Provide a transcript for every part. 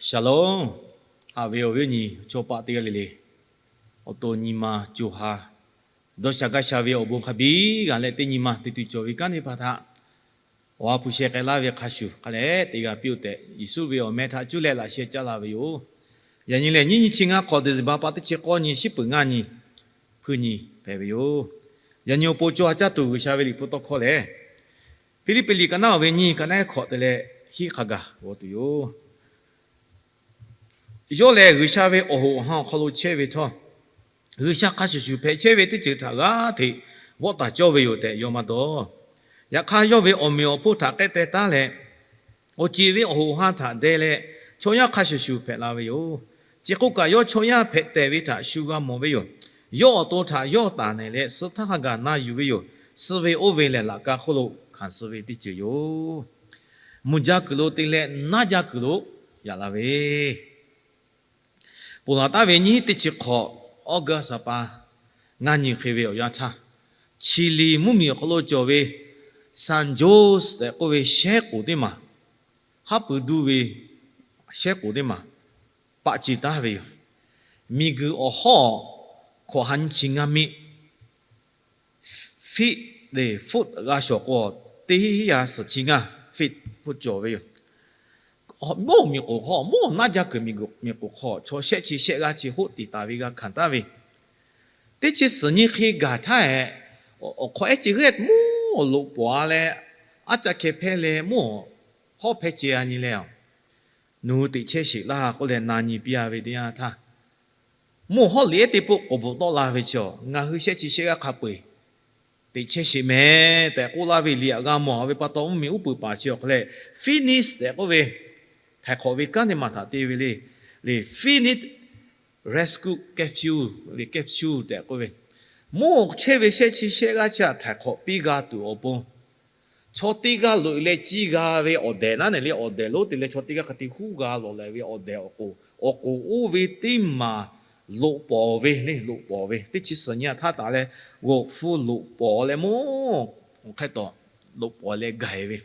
Shalom. Haꞈ ve awˬ viˉ awˬ nyi chaw paˆ teˇ g'aˇ le le, awˬ to nyi ma co ha dawˇ sha gaˇ sha ve awˬ bon hk'a biˇ g'a leh, teˇ nyi ma te tuˬ cawˬ ve kanˉ teˇ hpaˍ htaꞈ awˬ ha hpu sheh k'ai laˇ ve hk'a shuˍ hk'a leh te g'a piˇ-oˆ tehꞈ, Yeˍsuˆ ve awˬ meh htaꞈ cuˇ leh laꞈ sheh caˇ la ve yoˬ. Yaꞈ nyi lehˬ, nyiˇ nyi chi ngaˇ hk'awꞈ December pa teˇ chi k'awˇ nyi, shiˉ peuˬ ngaˇ nyi, hpuiˇ nyi hpehꞈ ve yoˬ. Yaꞈ nyi awˬ pon co ha caˇ tuˬ G'uiˬsha ve Liꞈ hpu tawˇ hkawˇ lehˬ, Hpiˇliˇpiˆ liꞈ ka naˉ awˬ ve nyiˇ, ka naˉ hk'awꞈ te leh hiˉ hk'a gaˬ g'aw tuˬ yoˬ. Yawˇ lehˬ, G'uiˬsha ve awˬ hoꞈ awˬ han awˬ hk'aw lo chehˇ ve htawˇ, G'uiˬsha hk'a shuˍ shuˍ hpehꞈ chehˇ ve teˇ ceuˬ htaꞈ g'aˇ hteꞈ vawˆ taˍ cawˇ ve yoˬ tehꞈ yawˇ maˇ dawˇ. Yaꞈ hk'aˇ, yawˇ ve awˬ meꞈ awˬ hponˇ htaꞈ k'ehˆ teh taˉ leh, awˬ ceˬ ve awˬ hoꞈ awˬ han htaꞈ deh leh, chaw yaˇ hk'a shuˍ shuˍ hpehꞈ la ve yoˬ. Chi hk'oˆ kaꞈ, yawˇ chaw yaˇ hpehꞈ tehˬ ve htaꞈ shu g'a mawˬ ve yoˬ. Yawˇ awˬ to htaꞈ yawˇ taˍ nehˬ leh, suh htaˇ hk'a gaˬ na yuˬ ve yoˬ. Suh ve oˇ ve lehˬ, laꞈ ka hk'oˆ lo hkanˍ suh ve teˇ ceuˬ yoˬ. Mvuhˇ jaˇ kuiˬ lo te leh naˉ jaˇ kuiˬ lo yaꞈ la ve, ponˬ laˬ taˍ ve nyiˇ teˇ chi hk'awꞈ August ha pa ngaˇ nyi hk'e ve awˬ yanˇ htaˇ, Chile mvuhˇmiˬ awˬ hk'aw lo cawˬ ve San Jose tehꞈ k'oˆ ve shehˉ k'oˍ teˇ maˬ, haˉ pui duˇ ve shehˉ k'oˍ teˇ maˬ paˆ ce taˉ ve yoˬ. Miˬguiˬ awˬ hawˉ hkawꞈ ha nyiˇ chi ngaˇ miˆ, feet leh foot g'a shawˍ k'o, teˇ ha suhˍ chi ngaˇ feet foot cawˬ ve yoˬ. Mawˇ miˬ k'oˍ hk'aw, mawˇ naˉ jaˇ kuiˬ miˬ, miˬ k'oˍ hk'aw chaw shehˆ chi shehˆ g'aˇ chi hoˆ tiˍ taˍ ve g'a hkanˍ taˍ ve, teˇ chi suhˍ nyi hk'e gaˬ htaˇ hehꞈ, awˬ hk'awꞈ ehˉ chi g'ehˇ mawˇ loꞈ pawˍ a leh, aˉ caˆ hkeh hpehˇ leh mawˇ hawˉ hpehˇ ce a nyi leh, nawˬ hui teꞈ chehˇ sheˍ laˇ k'oˆ leh na nyi piˇ a ve teˇ yanˇ htaˇ, mawˇ hawˉ liꞈ ehˉ teˇ poˆ k'awꞈ bvuhꞈ tawˆ la ve chi, ngaˬ hui shehˆ chi shehˆ g'aˇ hk'a peu-eˬ teꞈ chehˇ sheˍ mehˍ tehꞈ k'oˆ laˇ ve liꞈ aꞈ g'a mawˬ ve pa taw, mvuhˇmiˬ uˉ peunˍ paˍ chi awˬ hk'aw leh, fitness tehꞈ k'oˆ ve htaiˍ hk'awꞈ ve kanˉ teˇ maˬ htaꞈ te ve le. Le fitness rescue capsule, le capsule tehꞈ k'oˆ ve, mawˇ chehˇ ve shehˆ chi shehˆ g'aˇ chi htaꞈ htaiˍ hk'awꞈ piˇ g'a tuˬ awˬ pon, chaw teˇ g'aˇ loꞈ e leh ciˇ g'a ve awˬ dehˬ naˉ nehˬ le, awˬ dehˬ lonˉ te leh chaw teˇ g'aˇ hk'a te huˉ g'a lawˬ leh ve awˬ dehˬ awˬ k'oˍ, awˬ k'oˍ oˇ ve teˇ maˬ loꞈ pawˍ ve le, loꞈ pawˍ ve teˇ chi suhˍ nyi htaˇ taˍ leh, g'awˬ hpfuh loꞈ pawˍ leh mawˇ hk'e taw loꞈ pawˍ leh gaˬ e ve,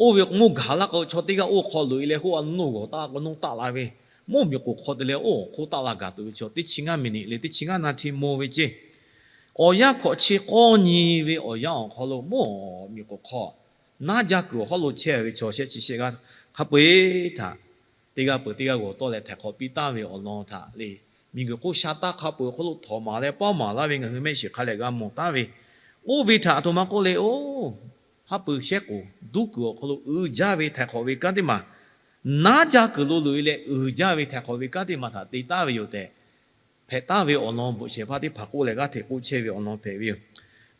oˇ ve mawˇ gaˬ laˇ k'o, chaw teˇ g'aˇ oˇ hk'aw loꞈ e leh hoˆ a nuˇ g'awˬ taˆ k'o, nuˇ taˆ la ve, mawˇ miˬ k'oˍ hk'aw te leh oˇ hk'oˆ taˆ la gaˬ tuˬ ve chi, teˇ chi ngaˇ miˬ niꞈ le teˇ chi ngaˇ na hti maw ve ceˇ. Awˬ yanˇ hkawꞈ chi k'awˇ nyi ve awˬ yanˇ awˬ hk'aw lo mawˇ miˬ k'oˍ hk'aw naˉ jaˇ kuiˬ awˬ hawˉ lo chehˇ ve chaw shehˆ chi shehˆ g'aˇ hk'a peu-eˬ htaꞈ teˇ g'aˇ peuˬ teˇ g'aˇ g'awˬ tawˆ leh htaiˍ hk'awꞈ piˇ taˍ ve awˬ lawn htaꞈ le, miˬguiˬ hk'oˆ sha taˇ hk'a peu-eˬ awˬ hk'aw lo htawnˍ maˍ leh pawˇ maˍ laˇ ve ngaˬ hui mehˆ shiˍ hk'a lehˬ g'a mawˬ taˍ ve, oˇ ve htaꞈ aˬ htoꞈ ma k'oˆ le, oˇ haˉ pui shehˉ k'oˍ duˇ kuiˬ awˬ hk'aw lo uiˍ jaˇ ve htaiˍ hk'awꞈ ve kanˉ teˇ maˬ, naˉ jaˇ kuiˬ lo loꞈ e leh uiˍ jaˇ ve htaiˍ hk'awꞈ ve kanˉ teˇ maˬ htaꞈ te taˍ ve yoˬ tehꞈ hpehꞈ taˍ ve awˬ lawn bvuhꞈ shehˍ hpaˇ teˇ hpaˍ k'oˆ leh g'aˇ hteꞈ k'oˆ chehˇ ve awˬ lawn hpehꞈ ve yoˬ.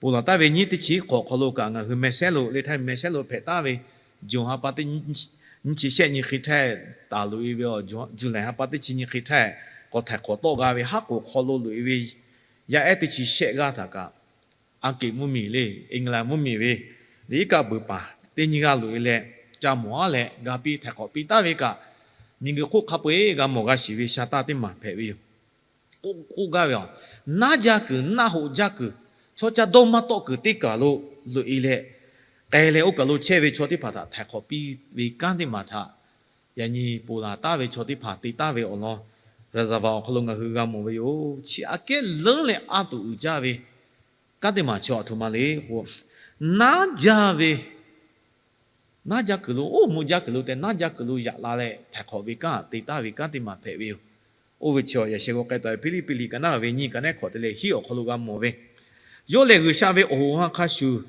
Ponˬ laˬ taˍ ve nyiˇ teˇ chi hk'awꞈ hk'aw lo kaꞈ ngaˬ hui meh sehˉ lo le htaˇ meh sehˉ lo hpehꞈ taˍ ve, June ha pa teˇ nyiˇ chi shehˆ nyi hk'e htaˇ taˍ loꞈ e ve, July ha pa teˇ chi nyi hk'e htaˇ k'awꞈ htaiˍ hk'awꞈ tawˆ g'a ve haˉ k'oˍ hk'aw lo loꞈ e ve yaˇ ehˉ teˇ chi shehˆ g'aˇ htaꞈ kaꞈ, Aˉ kiꞈ mvuhˇmiˬ le, England mvuhˇmiˬ ve, le iˉ kaˆ beuˬ paˍ teˇ nyi g'aˇ loꞈ e leh ca mawˬ aˉ leh ga piˇ htaiˍ hk'awꞈ piˇ taˍ ve kaꞈ, miˬguiˬ hk'oˆ hk'a peu-eˬ g'a mawˬ g'a shiˍ ve sha taˇ teˇ maˬ hpehꞈ ve yoˬ. K'oˆ gaˇ ve, naˉ jaˇ kuiˬ naˆ hoꞈ jaˇ kuiˬ, chaw ca dawˇ maˇ tawˆ kuiˬ teˇ kaˬ lo loꞈ e leh k'ai leh oˇ kaˬ lo chehˇ ve chaw teˇ hpaˍ htaꞈ htaiˍ hk'awꞈ piˇ ve kanˉ teˇ maˬ htaꞈ yaꞈ nyi ponˬ laˬ taˍ ve chaw teˇ hpaˍ te taˍ ve awˬ lawn, Raˍzaˍvaˍ awˬ hk'aw lo ngaˬ hui g'a mawˬ ve yoˬ. Chi aꞈ kehˉ leuˉ leh a toꞈ uiˍ jaˇ ve kanˉ teˇ maˬ chaw aˬ htoꞈ ma le k'o, naˉ jaˇ ve, naˉ jaˇ kuiˬ lo, oˇ mvuhˇ jaˇ kuiˬ lo tehꞈ naˉ jaˇ kuiˬ lo yaꞈ la leh htaiˍ hk'awꞈ ve kanˉ te taˍ ve kanˉ teˇ maˬ hpehꞈ ve yoˬ. Oˇ ve chi yaꞈ sheh g'aw k'ai taˍ ve Hpiˇliˇpiˆ liꞈ ka naˉ ve nyiˇ, ka naˉ hk'awꞈ te leh hiˉ awˬ hk'aw lo g'a mawˬ ve, yawˇ lehˬ G'uiˬsha ve awˬ hoꞈ awˬ han hk'a shuˍ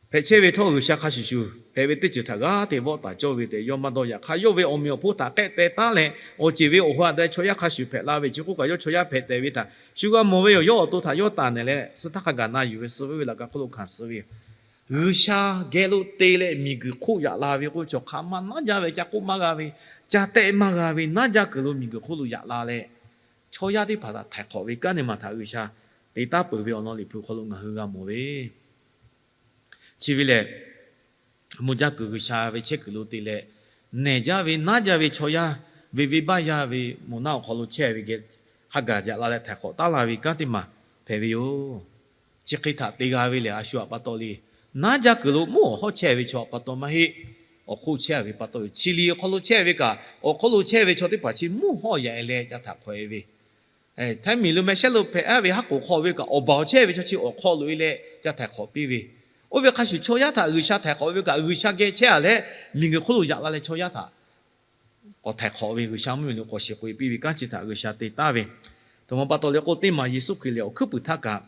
hpehꞈ chehˇ ve htawˇ, G'uiˬsha hk'a shuˍ shuˍ hpehꞈ ve teˇ ceuˬ htaꞈ g'aˇ hteꞈ vawˆ taˍ cawˇ ve tehꞈ yawˇ maˇ dawˇ. Yaꞈ hk'aˇ, yawˇ ve awˬ meꞈ awˬ hponˇ htaꞈ k'ehˆ teh taˉ leh, awˬ ceˬ ve awˬ ha htaꞈ deh chaw yaˇ hk'a shuˍ hpehꞈ la ve, chi hk'oˆ kaꞈ yawˇ chaw yaˇ hpehꞈ tehˬ ve htaꞈ shu g'a mawˬ ve yoˬ. Yawˇ awˬ to htaꞈ yawˇ taˍ nehˬ leh, suh htaˇ hk'a gaˬ na yuˬ ve, suh ve ve laꞈ ka hk'oˆ lo hkanˍ suh ve yoˬ. G'uiˬsha geh lo te leh miˬguiˬ hk'oˆ yaꞈ la ve k'oˆ ve chaw hk'aˬ ma naˉ jaˇ ve, ca k'oˆ maˇ g'a ve, ca tehˆ maˇ g'a ve, naˉ jaˇ kuiˬ lo miˬguiˬ hk'oˆ lo yaꞈ la leh, chaw yaˇ teˇ hpaˍ htaꞈ htaiˍ hk'awꞈ ve kanˉ teˇ maˬ htaꞈ G'uiˬsha te taˍ peuˬ ve awˬ lawn Liꞈ hpu hk'aw lo ngaˬ hui g'a mawˬ ve, chi ve lehˬ, mvuhˇ jaˇ kuiˬ G'uiˬsha ve chehˇ kuiˬ lo te leh, nehˬ jaˇ ve naˉ jaˇ ve chaw yaˇ, ve venˇbaˆ yaˇ ve moˬ naˆ awˬ hk'aw lo chehˇ ve geh hk'a gaˬ yaꞈ la leh htaiˍ hk'awꞈ taˉ la ve kanˉ teˇ maˬ hpehꞈ ve yoˬ. Chi hk'e htaꞈ te g'a ve lehˬ, a shu aꞈ pa taw le, naˉ jaˇ kuiˬ lo mawˇ awˬ hawˉ chehˇ ve chaw aꞈ pa taw maˇ heˆ. awˬ hk'oˆ chehˇ ve pa taw yoˬ. Chi liꞈ awˬ hk'aw lo chehˇ ve kaꞈ, awˬ hk'aw lo chehˇ ve chaw teˇ hpaˍ chi mvuhˇ hawˇ yaꞈ e leh ca htaꞈ hk'awꞈ e ve, htaiˇ miˬ lo mehˆ shehˉ lo hpehꞈ a ve haˉ k'oˍ hk'aw ve kaꞈ, awˬ baˬ awˬ chehˇ ve chaw chi awˬ hk'aw lo e leh ca htaiˍ hk'awꞈ piˇ ve, oˇ ve hk'a shuˍ chaw yaˇ htaꞈ G'uiˬsha htaiˍ hk'awꞈ ve kaꞈ, G'uiˬsha geh chehˇ a leh miˬguiˬ hk'oˆ lo yaꞈ la leh chaw yaˇ htaꞈ k'awꞈ htaiˍ hk'awꞈ ve, G'uiˬsha mvuhˇmiˬ lo k'awꞈ shiˍ k'oꞈ e piˇ ve kanˉ chi htaꞈ G'uiˬsha te taˍ ve. Aˬ htoꞈ ma pa taw le k'o, teˇ maˬ Yeˍsuˆ Hkriꞈ lehˬ awˬ hkuiˉ puiˍ htaˇ kaꞈ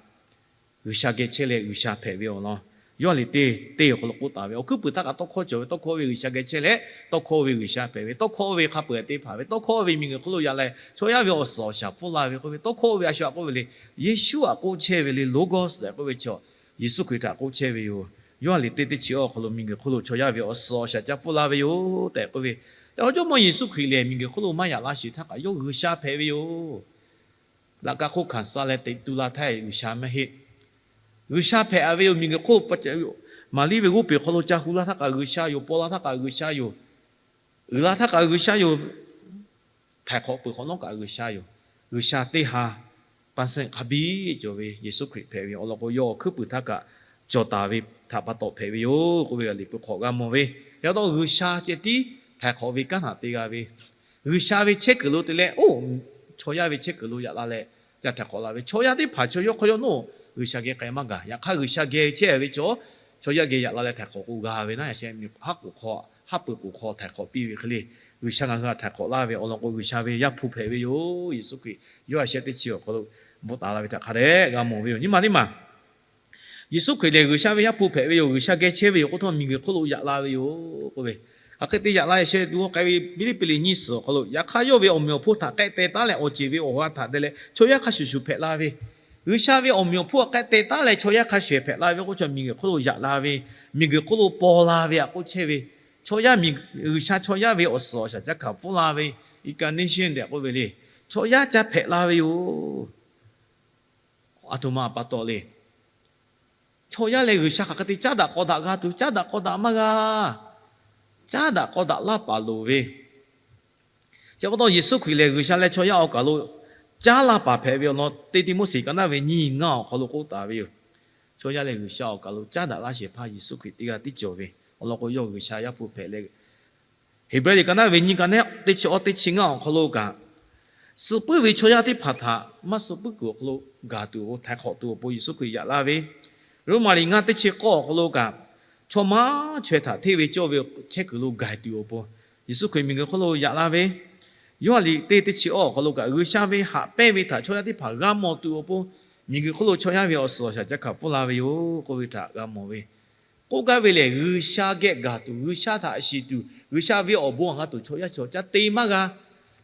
G'uiˬsha geh chehˇ leh G'uiˬsha hpehꞈ ve awˬ lawn, Yoˇhanˬ liꞈ teˇ teˇ awˬ hk'aw lo k'oˆ taˍ ve, awˬ hkuiˉ puiˍ htaˇ kaꞈ tawˇ hkawˇ cawˬ ve, tawˇ hkawˇ ve G'uiˬsha geh chehˇ leh tawˇ hkawˇ ve G'uiˬsha hpehꞈ ve, tawˇ hkawˇ ve hk'a peu-eˬ te hpanˍ ve, tawˇ hkawˇ ve miˬguiˬ hk'oˆ lo yaꞈ leh chaw yaˇ ve awˬ suhˍ awˬ shaˍ pfuhˇ la ve k'oˆ ve, tawˇ hkawˇ ve a shu aꞈ k'oˆ ve le, Yeˍsuˆ aꞈ k'oˆ chehˇ ve le, Logos tehꞈ k'oˆ ve chaw, Yeˍsuˆ Hkriꞈ htaꞈ k'oˆ chehˇ ve yoˬ. Yoˇhanˬ liꞈ teˇ teˇ chi awˬ hk'aw lo miˬguiˬ hk'oˆ lo chaw yaˇ ve awˬ suhˍ awˬ shaˍ ca pfuhˇ la ve yoˬ tehꞈ k'oˆ ve, awˬ jawˇmawˇ Yeˍsuˆ Hkriꞈ lehˬ miˬguiˬ hk'oˆ lo maˇ yaꞈ la sheˍ htaˇ kaꞈ yawˇ G'uiˬsha hpehꞈ ve yoˬ. Laꞈ ka hk'oˆ hkanˍ suh leh teꞈ tu la htaˇ G'uiˬsha maˇ heˆ. G'uiˬsha hpehꞈ ve yoˬ. Miˬguiˬ hk'oˆ Maˍriˆ ve g'oˇ peˬ hk'aw lo ca hu la htaˇ kaꞈ G'uiˬsha yoˬ. Paw la htaˇ kaꞈ G'uiˬsha yoˬ. Uiˍ la htaˇ kaꞈ G'uiˬsha yoˬ. Htaiˍ hk'awꞈ peuˬ hk'awꞈ nawˉ kaꞈ G'uiˬsha yoˬ. G'uiˬsha teˇ ha ปัญชา hk'a biˇ cawˬ ve Yeˍsuˆ Hkriꞈ hpehꞈ ve awˬ lawn k'o, yawˇ awˬ hkuiˉ puiˍ htaˇ kaꞈ cawˬ taˍ ve htaꞈ pa taw hpehꞈ ve yoˬ k'oˆ ve liꞈ hpu hk'aw g'a mawˬ ve. Yaꞈ taw G'uiˬsha ceh tiˉ htaiˍ hk'awꞈ ve kanˉ htaꞈ te g'a ve, G'uiˬsha ve chehˇ kuiˬ lo te leh oˇ chaw yaˇ ve chehˇ kuiˬ lo yaꞈ la leh ca htaiˍ hk'awꞈ la ve, chaw yaˇ teˇ hpaˍ chaw yawˇ hk'aw yawˇ nawˉ G'uiˬsha geh k'ai maˇ gaˬ. Yaꞈ hk'aˇ G'uiˬsha geh chehˇ ve chaw, chaw yaˇ geh yaꞈ la leh htaiˍ hk'awꞈ k'o g'a ve naˉ, yaꞈ sheh haˉ k'oˍ hk'aw, haˉ pui k'oˍ hk'aw htaiˍ hk'awꞈ piˇ ve hk'e le, G'uiˬsha ngaˬ hui htaꞈ htaiˍ hk'awꞈ laˇ ve awˬ lawn k'o, G'uiˬsha ve Yaˇ hpu hpehꞈ ve yoˬ. Yeˍsuˆ Hkriꞈ yawˇ a sheh teˇ chi awˬ hk'aw lo bvuhꞈ taˍ la ve htaꞈ hk'a dehꞈ g'a mawˬ ve yoˬ. Nyi ma teˇ maˬ Yeˍsuˆ Hkriꞈ lehˬ G'uiˬsha ve Yaˇ hpu hpehꞈ ve yoˬ. G'uiˬsha geh chehˇ ve yoˬ k'oˆ htawˇ, miˬguiˬ hk'oˆ lo yaꞈ la ve yoˬ k'oˆ ve, hk'aˬ hk'e te yaꞈ la sheh tu k'ai ve Hpiˇliˇpiˆ liꞈ nyiˇ suhˍ awˬ hk'aw lo, yaꞈ hk'aˇ yawˇ ve awˬ meꞈ awˬ hponˇ htaꞈ k'ehˆ teh taˉ leh awˬ ceˬ ve awˬ ha htaꞈ deh leh chaw yaˇ hk'a shuˍ shuˍ hpehꞈ la ve, G'uiˬsha ve awˬ meꞈ awˬ hponˇ htaꞈ k'ehˆ teh taˉ leh chaw yaˇ hk'a shuˍ hpehꞈ la ve k'oˆ chaw, miˬguiˬ hk'oˆ lo yaꞈ la ve, miˬguiˬ hk'oˆ lo paw la ve aꞈ k'oˆ chehˇ ve, chaw yaˇ miˬ, G'uiˬsha chaw yaˇ ve awˬ suhˍ awˬ shaˍ ca hkanˍ pfuhˇ la ve, incarnation tehꞈ k'oˆ ve le, chaw yaˇ ca hpehꞈ la ve yoˬ. Aˬ htoꞈ ma pa taw le. Chaw yaˇ leh G'uiˬsha hk'aˬ hk'e te caˉ daꞈ k'aw daꞈ g'a tuˬ, caˉ daꞈ k'aw daꞈ maˇ g'a. Caˉ daꞈ k'aw daꞈ laˇ paˍ loˍ ve, chi pa taw Yeˍsuˆ Hkriꞈ lehˬ G'uiˬsha leh chaw yaˇ awˬ kaˬ lo caˉ laˇ paˍ hpehꞈ ve awˬ lawn teˇ Tiˆmoˉseˍ ka naˉ ve nyiˇ ngaˇ awˬ hk'aw lo k'oˆ taˍ ve yoˬ. Chaw yaˇ leh G'uiˬsha awˬ kaˬ lo caˉ daꞈ laˇ shehˍ hpaˇ Yeˍsuˆ Hkriꞈ teˇ g'aˇ tiˉ cawˬ ve awˬ lawn k'o, yawˇ G'uiˬsha Yaˇ hpu hpehꞈ leh, Heˍbrehˇ liꞈ ka naˉ ve nyiˇ ka naˉ teˇ chi awˇ teˇ chi ngaˇ awˬ hk'aw lo kaꞈ, suh puiˉ ve chaw yaˇ teˇ hpaˍ htaꞈ maˇ suh puiˉ kuiˬ awˬ hk'aw lo gaˬ tuˬ awˬ pon, htaiˍ hk'awꞈ tuˬ awˬ pon Yeˍsuˆ Hkriꞈ yaꞈ la ve, Roˉmaꞈ liꞈ ngaˇ teˇ chi k'awˇ awˬ hk'aw lo kaꞈ, chaw maˇ chaweh htaꞈ hteˇ ve cawˇ ve chehˇ kuiˬ lo gaˬ tuˬ awˬ pon Yeˍsuˆ Hkriꞈ miˬguiˬ hk'oˆ lo yaꞈ la ve, Yoˇhanˬ liꞈ teˇ teˇ chi awˇ awˬ hk'aw lo kaꞈ, G'uiˬsha ve haꞈ pehnˇ ve htaꞈ chaw yaˇ teˇ hpaˍ g'a mawˬ tuˬ awˬ pon miˬguiˬ hk'oˆ lo chaw yaˇ ve awˬ suhˍ awˬ shaˍ ca hkanˍ pfuhˇ la ve yoˬ k'oˆ ve htaꞈ g'a mawˬ ve. K'oˆ gaˇ ve lehˬ, G'uiˬsha geh gaˬ tuˬ, G'uiˬsha htaꞈ shiˍ tuˬ, G'uiˬsha ve awˬ bon aꞈ g'a tuˬ chaw yaˇ chaw ca te maˇ g'a.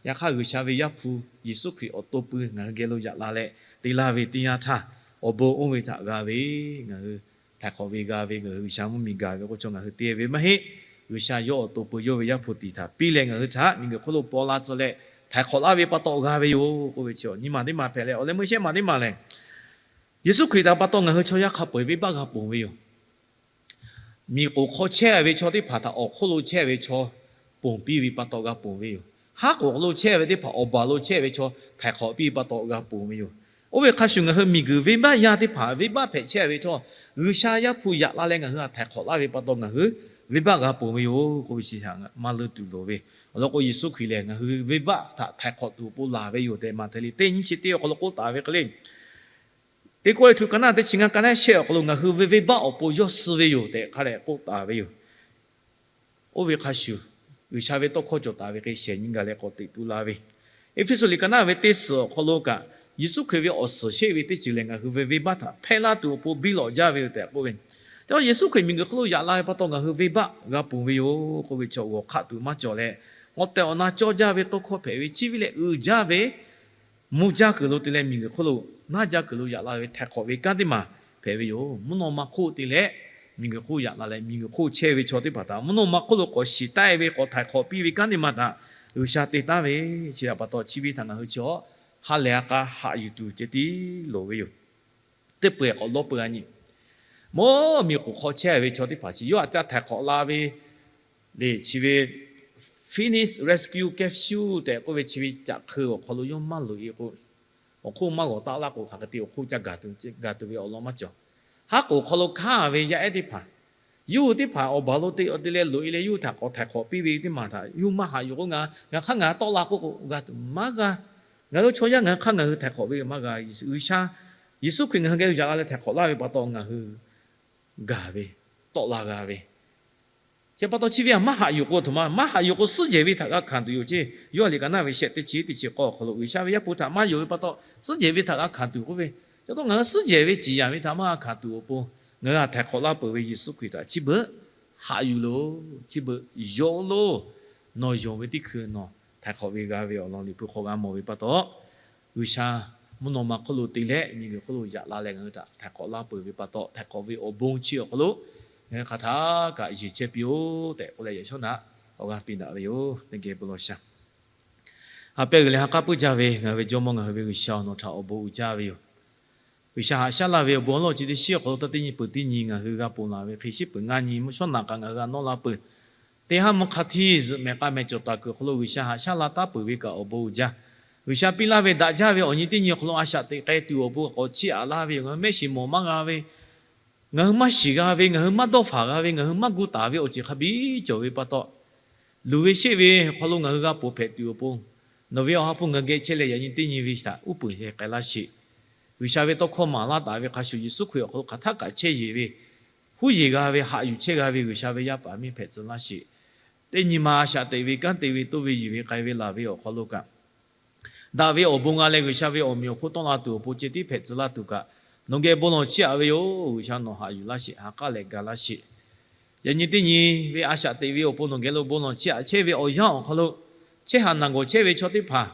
Yaꞈ hk'aˇ, G'uiˬsha ve Yaˇ hpu Yeˍsuˆ Hkriꞈ awˬ to pui ngaˬ hui geh lo yaꞈ la leh te laˇ ve teˇ yanˇ htaˇ, awˬ bon oˇ ve htaꞈ g'a ve, ngaˬ hui htaiˍ hk'awꞈ ve g'a ve, ngaˬ hui G'uiˬsha mvuhˇmiˬ gaˬ ve k'o, chaw ngaˬ hui te ve maˇ heˆ. G'uiˬsha yawˇ awˬ to pui yawˇ ve Yaˇ hpu tiˍ htaꞈ piˇ leh ngaˬ hui htaꞈ miˬguiˬ hk'oˆ lo paw la tcuh leh htaiˍ hk'awꞈ laˇ ve pa taw g'a ve yoˬ k'oˆ ve chi, nyi ma teˇ ma hpehꞈ leh, awˬ leh meuˇ shehˉ ma teˇ ma lehˬ, Yeˍsuˆ Hkriꞈ htaꞈ pa taw ngaˬ hui chaw yaˇ hk'a peu-eˬ venˇbaˆ g'a ponˬ ve yoˬ. Miˬ k'oˍ hk'aw chehˇ ve chaw teˇ hpaˍ htaꞈ awˬ hk'oˆ lo chehˇ ve chaw ponˬ piˇ ve pa taw g'a ponˬ ve yoˬ. Haˉ k'oˍ lo chehˇ ve teˇ hpaˍ awˬ baˬ lo chehˇ ve chaw htaiˍ hk'awꞈ piˇ ve pa taw g'a ponˬ ve yoˬ. Oˇ ve hk'a shuˍ, ngaˬ hui miˬguiˬ venˇbaˆ yaˇ teˇ hpaˍ venˇbaˆ hpehꞈ chehˇ ve htawˇ, G'uiˬsha Yaˇ hpu yaꞈ la leh ngaˬ hui htaꞈ htaiˍ hk'awꞈ laˇ ve pa taw ngaˬ hui venˇbaˆ g'a ponˬ ve yoˬ k'oˆ ve chi htaꞈ maˇ leunˇ tuˬ loˍ ve. Awˬ lawn k'o, Yeˍsuˆ Hkriꞈ lehˬ ngaˬ hui venˇbaˆ htaꞈ htaiˍ hk'awꞈ tuˬ awˬ pon laˬ ve yoˬ tehꞈ, Maꞈhtehˍ liꞈ teˇ nyiˇ chi teˇ awˬ hk'aw lo k'oˆ taˍ ve hk'e le, Teˇ Kawˇrenˍhtuˆ ka naˉ teˇ chi ngaˇ ka naˉ shehˆ awˬ hk'aw lo ngaˬ hui ve venˇbaˆ awˬ pon yawˇ suh ve yoˬ tehꞈ hk'a dehꞈ k'oˆ taˍ ve yoˬ. Oˇ ve hk'a shuˍ, G'uiˬsha ve tawˇ hkawˇ cawˬ taˍ ve hk'e shehˍ nyi gaˬ leh k'awꞈ teꞈ tu la ve, Eˇfeˇsuꞈ liꞈ ka naˉ ve teˇ suhˍ awˬ hk'aw lo kaꞈ, Yeˍsuˆ Hkriꞈ ve awˬ suhˍ sheˆ ve teˇ ceuˬ lehˬ, ngaˬ hui ve venˇbaˆ htaꞈ hpehˇ laˇ tuˬ awˬ pon biˇ lawꞈ jaˇ ve yoˬ tehꞈ k'oˆ ve. Yeˍsuˆ Hkriꞈ miˬguiˬ hk'oˆ lo yaꞈ la ve pa taw ngaˬ hui venˇbaˆ g'a ponˬ ve yoˬ k'oˆ ve chi, g'awˬ hk'aˆ tuˬ maˇ cawˬ leh, awˬ tehˬ awˬ na cawˇ jaˇ ve tawˇ hkawˇ hpehꞈ ve, chi ve lehˬ uiˍ jaˇ ve, mvuh jaˇ kuiˬ lo te leh miˬguiˬ hk'oˆ lo, naˇ jaˇ kuiˬ lo yaꞈ la ve htaiˍ hk'awꞈ ve kanˉ teˇ maˬ hpehꞈ ve yoˬ. Mvuhˇ naw ma hk'oˆ te leh miˬguiˬ hk'oˆ yaꞈ la leh, miˬguiˬ hk'oˆ chehˇ ve chaw teˇ hpaˍ htaꞈ mvuhˇ naw ma hk'oˆ lo k'awꞈ shiˍ taˆ e ve, k'awꞈ htaiˍ hk'awꞈ piˇ ve kanˉ teˇ maˬ htaꞈ G'uiˬsha te taˉ ve, chi htaꞈ pa taw chi ve htaꞈ ngaˬ hui chi awˬ ha lehˬ a k'a haꞈ yuˬ tuˬ ceh tiˉ loˍ ve yoˬ. Teˇ peu-eˬ k'awꞈ lawˇ peu-a nyi, mvuhˇ miˬ k'oˍ hk'aw chehˇ ve chaw teˇ hpaˍ chi yawˇ htaꞈ ca htaiˍ hk'awꞈ la ve le, chi ve Phoenix Rescue Capsule tehꞈ k'oˆ ve chi ve caꞈ hk'eu awˬ hk'aw lo yawˇ maˇ loꞈ e k'o, awˬ hk'oˆ maˇ g'awˬ taˆ laˇ k'o, hk'aˬ hk'e te awˬ hk'oˆ ca gaˬ tuˬ ve awˬ lawn maˇ cawˬ. Haˉ k'oˍ hk'aw lo hkanˉ ve yaˇ ehˉ teˇ hpaˍ Yawˇ hui teˇ hpaˍ awˬ baˬ lo te awˬ te leh loꞈ e leh yawˇ hui htaꞈ k'awꞈ htaiˍ hk'awꞈ piˇ ve teˇ maˬ htaꞈ yawˇ hui maˇ haꞈ yuˬ k'o, ngaˬ hk'aˇ ngaˬ hui tawˆ la k'oˆ k'o g'a tuˬ maˇ g'a. Ngaˬ hui chaw yaˇ ngaˬ hui hk'aˇ ngaˬ hui htaiˍ hk'awꞈ ve maˇ g'a. G'uiˬsha Yeˍsuˆ Hkriꞈ ngaˬ hui geh yaꞈ la leh htaiˍ hk'awꞈ laˇ ve pa taw ngaˬ hui gaˬ ve, tawˆ la g'a ve. Chi pa taw chi ve htaꞈ maˇ haꞈ yuˬ k'o, htoꞈ ma maˇ haꞈ yuˬ k'o, suhˉ jehˬ ve htaꞈ g'a hkanˍ tuˬ yoˬ ceˇ. Yoˇhanˬ liꞈ ka naˇ ve shehˆ teˇ chi teˇ chi k'awˇ awˬ hk'aw lo G'uiˬsha ve Yaˇ hpu htaꞈ maˇ yonˍ ve pa taw, suhˉ jehˬ ve htaꞈ g'a hkanˍ tuˬ k'oˆ ve. Chi pa taw ngaˬ hui suhˉ jehˬ ve ciˍ yanˍ ve htaꞈ maˇ g'a hkanˍ tuˬ awˬ pon, ngaˬ hui htaꞈ htaiˍ hk'awꞈ laˇ peuˬ ve Yeˍsuˆ Hkriꞈ htaꞈ chi beuꞈ haꞈ yuˬ loˬ, chi beuꞈ yonˍ loˬ. Nawˬ yonˍ ve teˇ hkui nawˬ htaiˍ hk'awꞈ ve g'a ve awˬ lawn Liꞈ hpu hk'aw g'a mawˬ ve pa taw, G'uiˬsha mvuhˇ naw ma hk'oˆ lo te leh miˬguiˬ hk'oˆ lo yaꞈ la leh ngaˬ hui htaꞈ htaiˍ hk'awꞈ laˇ peuˬ ve pa taw, htaiˍ hk'awꞈ ve awˬ bon chi awˬ hk'aw lo ngaˬ hui hk'aˬ htaˇ kaꞈ yeˬ chehˇ piˇ-oˆ tehꞈ k'oˆ leh, yaꞈ shawˉ naꞈ awˬ g'aˇ piˇ daꞈ ve yoˬ. Teˇ geh bon lawˬ shaˍ. Ha pehˇ g'uiˬ leh ha k'aˉ puiˉ jaˇ ve ngaˬ hui ve Jawˇmawˇ, ngaˬ hui ve G'uiˬsha, nawˬ htaꞈ awˬ bon uiˍ jaˇ ve yoˬ. G'uiˬsha haꞈ shaˉ laˇ ve awˬ bon awˬ lawn chi teˇ shiˉ awˬ hk'aw lo taˇ teˇ nyi peuˬ teˇ nyi ngaˬ hui g'a ponˬ laˬ ve hk'e shiˉ peuˬ ngaˇ nyi mvuhˇ shawˉ naꞈ kaꞈ ngaˬ hui g'a nawˇ la peuˬ. Teˇ haˉ mvuhˇ hk'a htiˇ zuhꞈ mehˍ k'a mehˍ cawˬ taˍ kuiˬ awˬ hk'aw lo G'uiˬsha haꞈ shaˉ laˇ taˉ peuˬ ve kaꞈ awˬ bon uiˍ jaˇ. G'uiˬsha piˇ laˇ ve daꞈ jaˇ ve awˬ nyi teˇ nyi awˬ hk'aw lo a shaꞈ teꞈ k'ai tuˬ awˬ pon k'awꞈ chiˇ aꞈ laˇ ve yoˬ. Ngaˬ hui mehˆ shiˍ mawˬ maˇ g'a ve, ngaˬ hui maˇ shiˍ g'a ve, ngaˬ hui maˇ dawˇ faˍ g'a ve, ngaˬ hui maˇ gu taˍ ve awˬ ceuˬ hk'a biˇ cawˬ ve pa taw, luˬ ve sheˆ ve awˬ hk'aw lo ngaˬ hui g'a ponˬ hpehꞈ tuˬ awˬ pon, nawˬ ve Awˬ ha hpu ngaˬ hui geh chehˇ leh yaꞈ nyi teˇ nyi ve htaꞈ uˉ peunˍ sheh k'ai laˇ sheˍ. G'uiˬsha ve tawˇ hkawˇ maˍ laˇ taˍ ve hk'a shuˍ Yeˍsuˆ Hkriꞈ awˬ hk'aw lo hk'aˬ htaˇ kaꞈ chehˇ yeˬ ve, huˉ yeˬ g'a ve, haꞈ yuˬ chehˇ g'a ve G'uiˬsha ve yaˇ paˍ miˇ hpehꞈ tcuh laˇ sheˍ. Teˇ nyi ma a shaꞈ teꞈ ve kanˉ te ve toˇ ve yiˬ ve k'ai ve laˬ ve awˬ hk'aw lo kaꞈ, daꞈ ve awˬ bon g'a leh G'uiˬsha ve awˬ meꞈ awˬ hponˇ tawˆ la tuˬ awˬ pon ceh tiˉ hpehꞈ tcuh laˇ tuˬ kaꞈ, nawˬ geh bon lawˬ chiˇ aꞈ ve yoˬ. G'uiˬsha nawˬ haꞈ yuˬ laˇ sheˍ, ha k'aˉ leh ga laˇ sheˍ. Yaꞈ nyi teˇ nyi ve a shaꞈ teꞈ ve awˬ pon nawˬ geh lo bon lawˬ chiˇ aꞈ chehˇ ve awˬ yanˇ awˬ hk'aw lo, chehˇ haꞈ naˬ gawˬ chehˇ ve chaw teˇ hpaˍ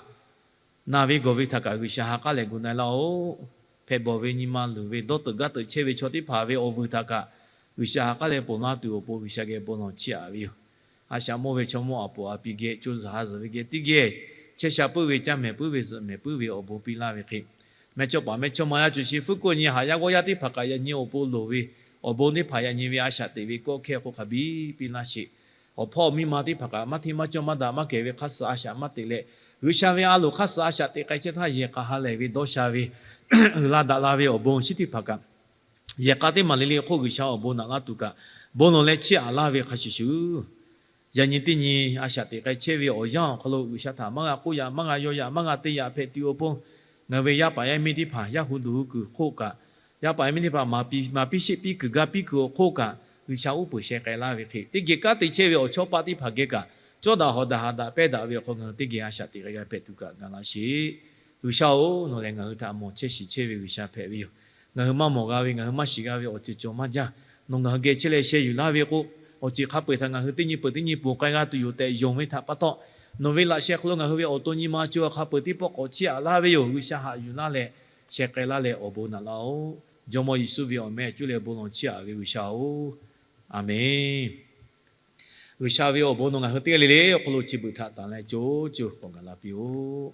naˬ ve gawˬ ve htaꞈ kaꞈ G'uiˬsha ha k'aˉ leh gu na-e laˇ-oˆ. Hpehꞈ bawˬ ve nyi ma luˬ ve dawˇ teuꞈ gaˇ teuꞈ chehˇ ve chaw teˇ hpaˍ ve awˬ vuiˬ htaꞈ kaꞈ G'uiˬsha ha k'aˉ leh ponˬ laˇ tuˬ awˬ pon G'uiˬsha geh bon lawˬ chiˇ aꞈ ve yoˬ. A shaꞈ mawˇ ve chaw mawˇ aꞈ poˍ aꞈ pi geh co zuhˬ ha zuhˬ ve geh teˇ geh chehˇ sha puiˉ ve, caˇ mehˍ puiˉ ve, zuhꞈ mehˍ puiˉ ve awˬ bon piˇ laˇ ve hk'e, mehˇ chawˇ paˍ mehˇ chawˇ ma yaˇ cawˬ sheˍ, fuˉ kuˆ nyi haꞈ yaˇ g'awˇ yaˇ teˇ hpaˍ kaꞈ yaꞈ nyi awˬ pon loˍ ve awˬ bon teˇ hpaˍ yaꞈ nyi ve a shaꞈ teꞈ ve kawˆ hkehˇ hk'oˆ hk'a biˇ piˇ laˇ sheˍ. Awˬ hpawˇ miˇ ma teˇ hpaˍ kaꞈ maˇ hteˇ maˇ cawˇ maˇ daꞈ maˇ kehˬ ve hk'aˇ suh a shaꞈ maˇ teꞈ leh, G'uiˬsha ve a loˍ hk'aˇ suh a shaꞈ teꞈ k'ai chehˇ htaˇ yehˬ k'a ha lehˬ ve dawˇ sha ve, uiˍ la daꞈ la ve awˬ bon chi teˇ hpaˍ kaꞈ, yehˬ k'a teˇ maˬ le le hk'oˆ G'uiˬsha awˬ bon naꞈ laˇ tuˬ kaꞈ, bon lawˬ leh chiˇ aꞈ laˇ ve hk'a shuˍ shuˍ, yaꞈ nyi teˇ nyi a shaꞈ teꞈ k'ai chehˇ ve awˬ yanˇ awˬ hk'aw lo G'uiˬsha htaꞈ maˇ g'a k'oˆ yaꞈ, maˇ g'a yaw yaꞈ, maˇ g'a te yaꞈ hpehꞈ tuˬ awˬ pon, ngaˬ hui ve yaˇ paˍ yaˇ miˇ teˇ hpaˍ yaˇ hu duˬ hu kuiˬ hk'oˆ kaꞈ, yaˇ paˍ yaˇ miˇ teˇ hpaˍ maˍ piˇ shiˆ piˇ kuiˬ ga piˇ kuiˬ awˬ hk'oˆ kaꞈ, G'uiˬsha uˉ peunˍ sheh k'ai laˇ ve hk'e, teˇ geh kanˉ te chehˇ ve awˬ chawˇ paˆ teˇ hpaˍ geh kaꞈ, cawˇ daꞈ hawꞈ daꞈ haꞈ daꞈ pehnˇ daꞈ ve awˬ hk'aw ngaˬ hui teˇ geh a shaꞈ teꞈ k'ai g'a hpehꞈ tuˬ kaꞈ ga laˇ sheˍ. G'uiˬsha-oˬ, nawˬ lehˬ ngaˬ hui htaꞈ mawˬ chehˇ shiˍ chehˇ ve G'uiˬsha hpehꞈ ve yoˬ. Ngaˬ hui maˇ mawˬ g'a ve, ngaˬ hui maˇ shiˍ g'a ve awˬ ceuˬ cawˬ maˇ jaˇ. Nawˬ ngaˬ hui geh chehˇ leh sheh yuˬ laˇ ve k'o, awˬ ceuˬ hk'a peu-eˬ htaꞈ ngaˬ hui teˇ nyi peuˬ teˇ nyi ponˬ k'ai g'a tuˬ yoˬ tehꞈ yonˍ ve htaꞈ pa taw, nawˬ ve laꞈ sheh hk'aw lo ngaˬ hui ve awˬ to nyi ma co hk'a peu-eˬ teˇ pawˆ k'awꞈ chiˇ aꞈ laˇ ve yoˬ. G'uiˬsha haꞈ yuˬ laˇ leh sheh k'ai laˇ leh awˬ bon naꞈ laˇ-oˆ. Jawˇmawˇ Yeˍsuˆ ve awˬ meh cuˇ leh bon lawˬ chiˇ aꞈ ve G'uiˬsha-oˬ, Aˍmenˬ. G'uiˬsha ve awˬ bon nawˬ ngaˬ hui teˇ g'aˇ le le awˬ hk'aw lo chi beuꞈ htaꞈ tanˬ leh co co k'awꞈ gaˬ la piˇ-oˆ.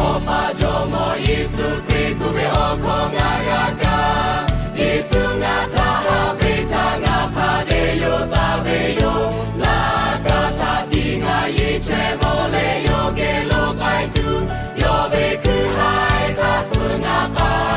Awˬ pa Jawˇmawˇ Yeˍsuˆ Hkriꞈ gu ve awˬ hkawˇ ngaˬ g'a kaˇ. Yeˍsuˆ ngaˬ htaꞈ haꞈ ve htaꞈ ngaˬ hk'a dehꞈ yawˇ taˍ ve yoˬ. Laꞈ ka htaꞈ tiˉ ngaˬ yeˬ chehˇ vawˆ leh yawˇ geh lo k'ai tuˬ, yawˇ ve hkui haiˬ htaꞈ suh ngaˬ k'ai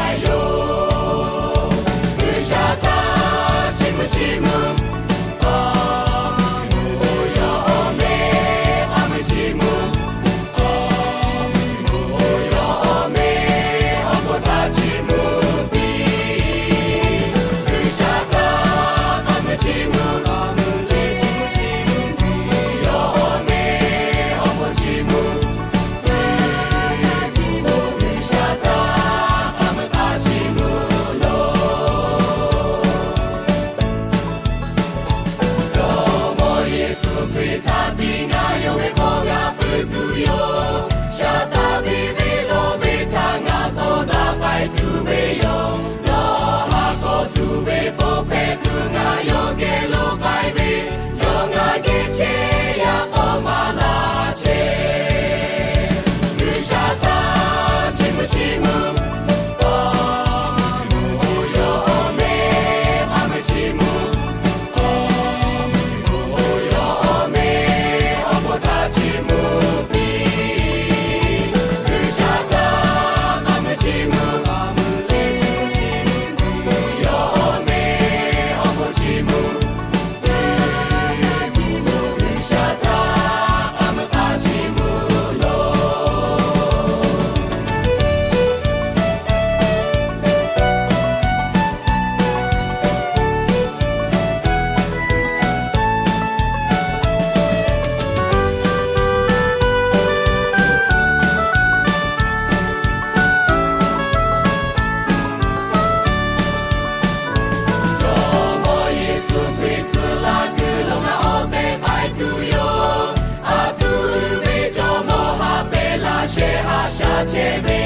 chehˇ haꞈ shaˍ chehˇ ve,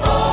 a